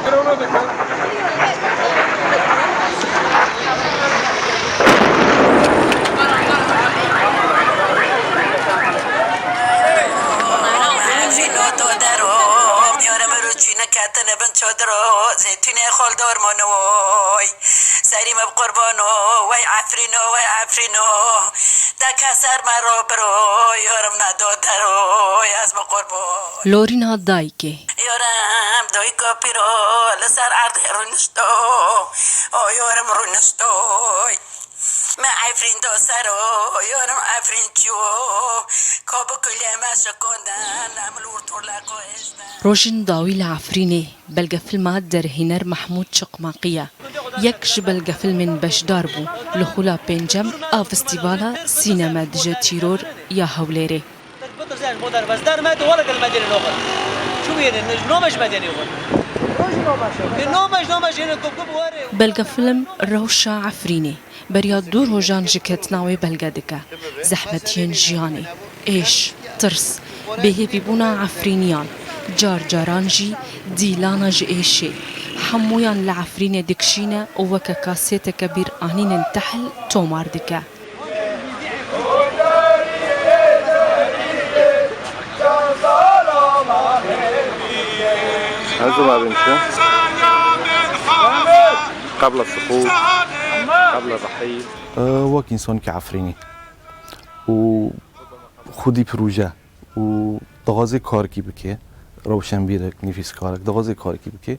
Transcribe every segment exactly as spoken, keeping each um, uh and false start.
Zîno to dero, diyarê min rûçî neketine bin çodiro, zeytûnê xol dor monoy. Serî me bi qurbano, wey Efrîno, wey Efrîno. Te ke ser me ro biro, yorim ne do dero, ez bi qurbo. Lorîna dayikê. Yorim doyko pîro, li ser erdê rûnişto, o yorim rûniştoy. Me Efrîn do sero, yorim Efrîn çiyo, ko bi kulê me şikondin, em li wir torleko êştin. Rojên dawî li Efrînê. Belgefilma derhêner Mehmûd Çiqmaqî ye. Yek ji belgefilmên beşdar bû li xula pêncem a Festîvala Sînema Dije Tîror ya Hewlêrê. Belgefilm Rewşa Efrînê. Beriya du rojan ji ketina wê belge dike. Zehmetiyên jiyanê, êş, tirs, bêhêvîbûna Efrîniyan, car caran jî dîlana ji êşê. Hemûyan li Efrînê dikişîne û weke kasêteke bîranînên tehl tomar dike. Her zaman قبل السقوط، قبل الرحيل. Wek însanekî Efrînî û xwedî proje û dixwazê karekî bike, rewşenbîrek, nivîskarek dixwazê karekî bike.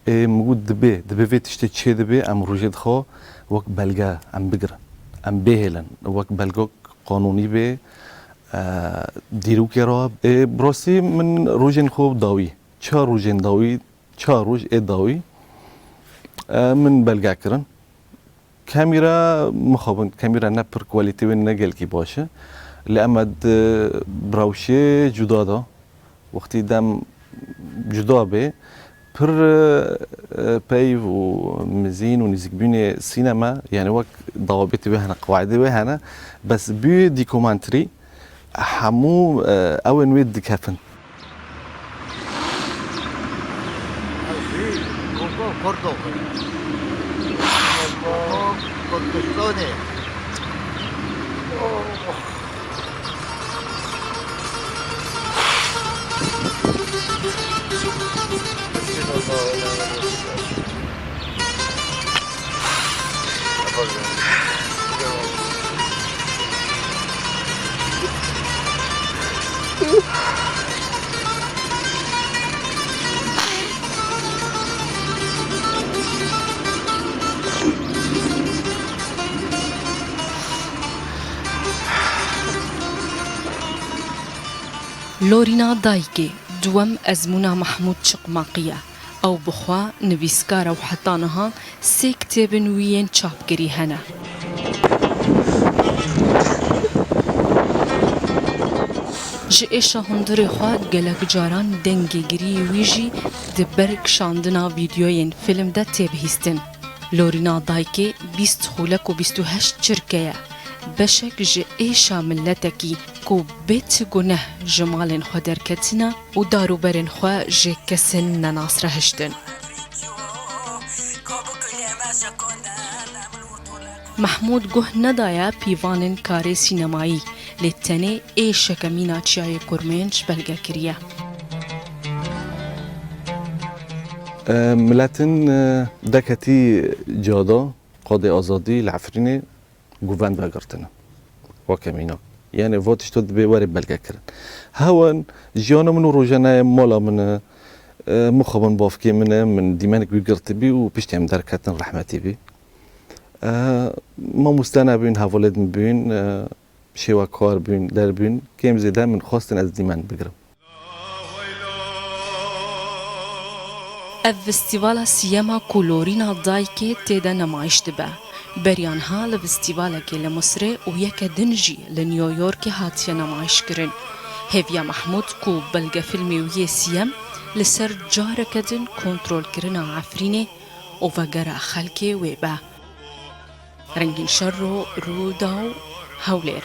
Ê, min got, dibê, dibê vê tiştê çê dibe, em rojê dixa wek belge em bigirin. Em bêhêlin, wek belgek qanûnî bê, e, dîrokê re. Ê, bi rastî min rojên xwe dawî, çar rojên dawî, çar roj ê dawî, e, min belge kirin. Kamîra mixabin, kamîra ne pir, kwalîtê wê ne gelkî baş e. Lê em di bi rewşê cuda de, wextî dem cuda bê, pir, e, peyv û mizîn û nîzîkbûnê sînema, yani wek dawabêtê wê hene, qewaidê wê hene, bes bû dîkomanterî, hemû, e, ew ên wê dikefin. Kurdo. Kurdistanê. Lorîna dayikê, duwem ezmûna Mehmûd Çiqmaqî ye. Ew bi xwe nivîskar e û heta niha sê kitêbên wî yên çapkirî hene. Ji êşa hundirê xwe gelek caran dengê giriyê wî jî di ber kişandina vîdeoyên fîlm de tê bihîstin. Lorîna dayikê bîst xulek û bîst û heşt çirke ye. Beşek ji êşa miletekî ku bê ti guneh ji malên xwe derketine û dar û berên xwe ji kesên nenas re hiştin. Mehmûd guh nedaye pîvanên karê sînemayî, lê tenê êşeke mîna Çiyayê Kurmênc belge kiriye. E, miletin, e, deketî cada, Qadê Azadî li Efrînê govend vegirtine. Weke mînak. Yani, va tişta dibê were belgekirin. Hewen, jiyana min û rojane mala min e, e, mixabin bavkê min e, min dîmenek wî girtibî û piştî em derketin rehmetî bî. E, mamoste nebûn, hevalê din bûn, e, şêwekar bûn, derbûn. Kêm zêde min xwestin ez dîmen bigirim. Ev festîvala siyema ku Lorîna Dayikê tê de nemayiş dibe. Beriya niha li festîvalekê li Misirê û yeke din jî li New Yorkê hatiye nemayiş kirin. Hêviya Mehmûd ku belgefîlmê wî yê siyem li ser careke din kontrolkirina Efrînê û vegera xelkê wê be. Rengîn Şerro, Rûdaw, Hewlêr.